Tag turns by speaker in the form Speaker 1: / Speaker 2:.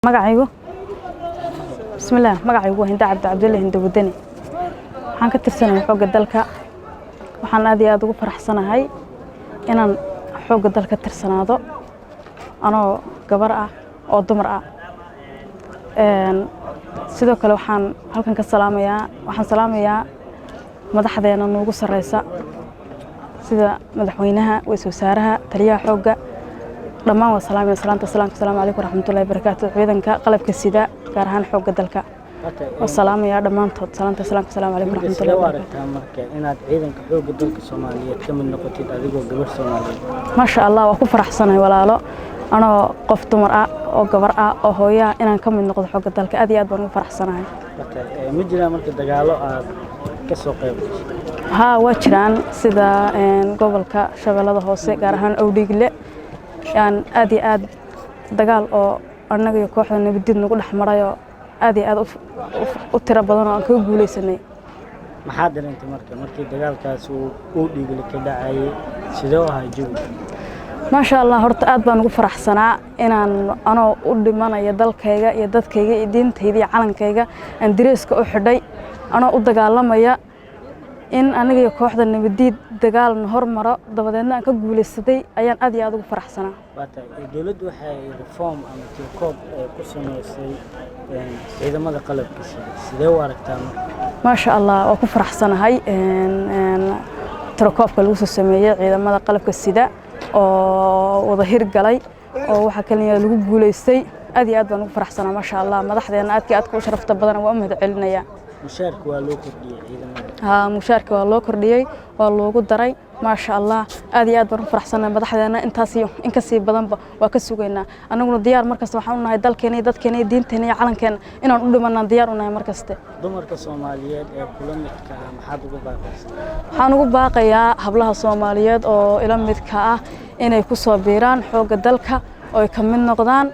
Speaker 1: Magacaygu, bismillaah, magacaygu waa Hinda Cabdi Cabdulle, Hinda Wadani. Waxaan ka tirsanahay Xoogga Dalka. Waxaan aad iyo aad ugu faraxsanahay inaan Xoogga Dalka tirsanaado anoo gabar ah oo dumar ah. Sidoo kale waxaan halkan ka salaamayaa, waxaan salaamayaa madaxdeena noogu sarreysa, sida madaxweynaha, ra-iisul wasaaraha, taliyaha xoogga, dhammaan waa salaamaya. Salaanta salaamka, asalaamu calaykum waraxmatullahi wabarakaatu. Ciidanka qalabka sida, gaar ahaan Xoogga Dalka, waa salaamayaa dhammaantood. Salaanta salaamka, asalaamu calaykum
Speaker 2: Sidee
Speaker 1: waraxmatullahi
Speaker 2: u
Speaker 1: wabarakaatu.
Speaker 2: aragtaa marka inaad ciidanka Xoogga Dalka Soomaaliyeed ka mid noqotid adigoo gabar Soomaaliyeed?
Speaker 1: Maasha Allah, waa ku faraxsanahay walaalo, anoo qof dumar ah oo gabar ah oo hooyaa inaan ka mid noqdo Xoogga Dalka. Aad iyo aad baan ugu faraxsanahay.
Speaker 2: Marka ma jiraan marka dagaalo aad ka soo qayb gashay?
Speaker 1: Haa, waa jiraan, sida gobolka Shabeellada Hoose, gaar ahaan Owdhiigle, yaan aad iyo aad dagaal oo annaga iyo kooxda nabaddiid nagu dhex marayoo aad iyo aad u tiro badan oo aan kaga guuleysanay.
Speaker 2: Maxaa dareentay marka markii dagaalkaas uu Owdhiigle ka dhacayay? Sidee u ahaa jawiga?
Speaker 1: Maasha Allah, horta aad baan ugu faraxsanaa inaan anoo u dhimanaya dalkayga iyo dadkayga iyo diintayda iyo calankayga aan dareeska u xidhay, anoo u dagaalamaya, in aniga iyo kooxda nabadiid dagaalna hormaro, dabadeedna aan ka guuleysaday, ayaan aad iyo aad ugu faraxsanaa.
Speaker 2: Waa tahay, dowladdu waxay reform ama tirokoob ku sameysay ciidamada qalabka sida. Sidee u aragtaa marka?
Speaker 1: Maasha Allah, waa ku faraxsanahay tirakoobka lagu soo sameeyey ciidamada qalabka sida oo wada hirgalay oo waxaa kaliya lagu guuleystay. Aad iyo aad baan ugu faraxsanaa, maasha Allah. Madaxdeena aadka aadka u sharafta badan waa u mahad celinayaa.
Speaker 2: Mushaarka waa loo kordhiyey ciidamada.
Speaker 1: Haa, mushaarka waa loo kordhiyey, waa loogu daray, maasha Allah. Aad iyo aad baan u faraxsanahay. Madaxdeena intaas iyo in ka sii badanba waa ka sugaynaa. Annaguna diyaar markasta waxaan u nahay dalkeena iyo dadkeena iyo diinteena iyo calankeena inaan u dhimanaan, diyaar u nahay markaste.
Speaker 2: Dumarka Soomaaliyeed ee kula midka ah maxaad ugu baaqaysaa?
Speaker 1: Waxaan ugu baaqayaa hablaha Soomaaliyeed oo ila midka ah inay ku soo biiraan Xoogga Dalka oo ay ka mid noqdaan.